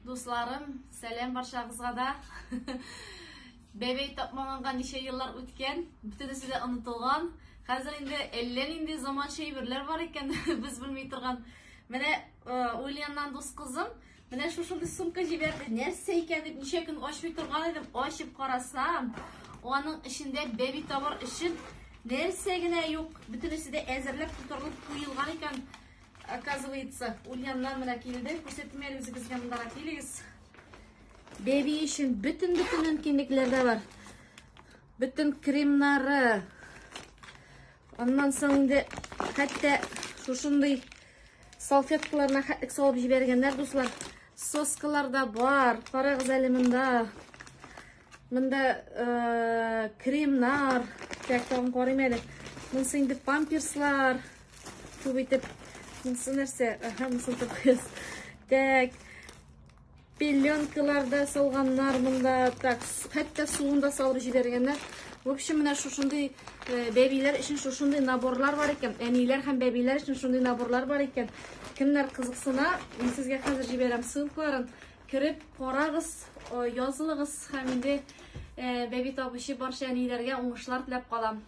Дусларым, сәлам барчагызга да. Бәбәй тапмаганга ничә еллар үткән, бөтенесе дә онытылган. Хәзер инде әллә нинди заманча әйберләр бар икән, без белми торган. Менә э, Ульяннан дус кызым менә шушындый сумка җибәрде. Нәрсә икән дип ничә көн ачмый торган идем, ачып карасам, аның эчендә бәби табар өчен нәрсә генә юк, бөтенесе дә әзерләп тутырылып куелган икән. Оказывается, Ульяннан менә килде. Күрсәтим әле үзегезгә мондарак килегез. Бәби өчен бөтен-бөтен мөмкинлекләр дә бар. Бөтен кремнары. Аннан соң инде хәтта шушындый салфеткаларына хәтлек салып җибәргәннәр, дуслар. Соскалар да бар. Карагыз әле монда. Монда э, кремнар. Так, тагын карыйм әле. Монысы инде памперслар. Күп итеп. Монысы нәрсә? Аһа, монысын тапкыз. Так. Пеленкалар да салганнар монда. Так, хәтта суын да салып җибәргәннәр. В общем, менә шушындый э, бәбиләр өчен шушындый наборлар бар икән. Әниләр һәм бәбиләр өчен шундый наборлар бар икән. Кемнәр кызыксына, мин сезгә хәзер җибәрәм ссылкаларын. Кереп карагыз, э, язылыгыз һәм инде э, бәби табучы барча әниләргә уңышлар теләп калам.